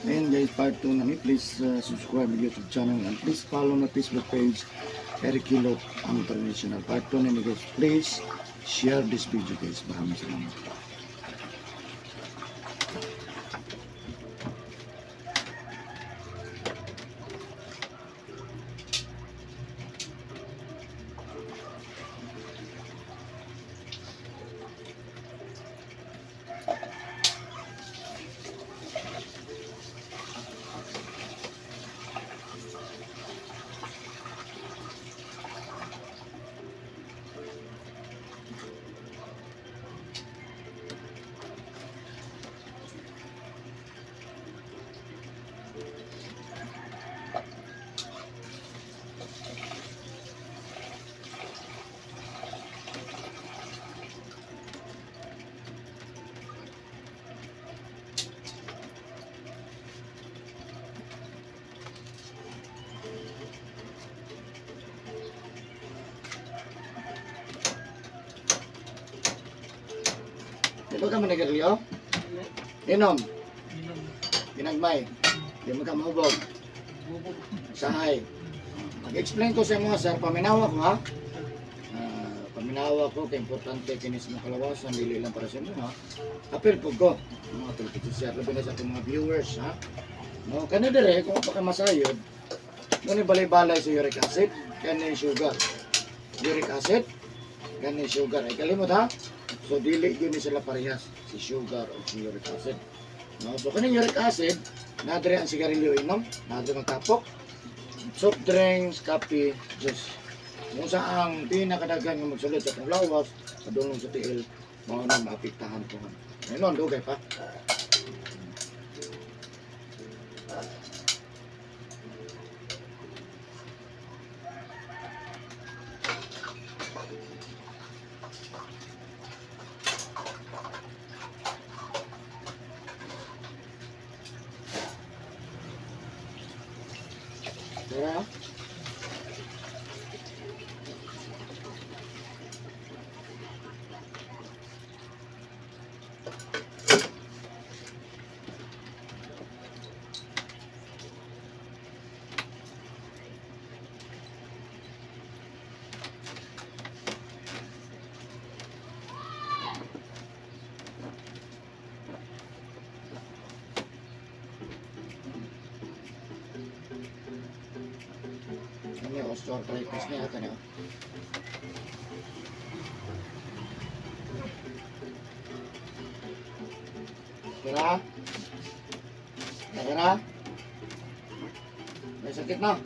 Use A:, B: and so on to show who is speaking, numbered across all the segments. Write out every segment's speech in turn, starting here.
A: Ayan guys, part 2 na ni. Please subscribe my YouTube channel and please follow my Facebook page, Eric Hilot ang Traditional. Part 2 na ni guys. Please share this video, guys. Maraming salamat. Di ba ka manigarilyo? Inom.
B: Inom.
A: Ginagmay. Di mo ka mahubog.
B: Bubog.
A: Sahay. Mag-explain ko sa inyo, sir. Paminawa ko, ha? Ah, paminawa ko, kay importante kini sa mga kalawasan, dili lang para sa inyo, ha? Apil po ko. Mga apil po sir. Labi na sa atong mga viewers, ha? No, kani dire, kung pa ka masayod, mo ni balay-balay sa uric acid, kani sugar. Uric acid, kani sugar. Ay kalimot, ha? So, dili yun ni sila parehas, si sugar o si uric acid. No, so kaning uric acid, nadre ang sigarilyo inom, nadre magtapok, soft drinks, kape, juice. Kung saan ang pinakadagan nga magsulod sa atong lawas, padulong sa tiil, mao na maapektahan po. Ngayon, dugay pa. Tara. Ano yung osteoarthritis niya? Ito niya. Tara. Tara. May sakit na.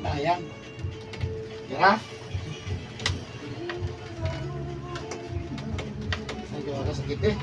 A: Sayang. Tara. Ay, gawa ka sakit eh.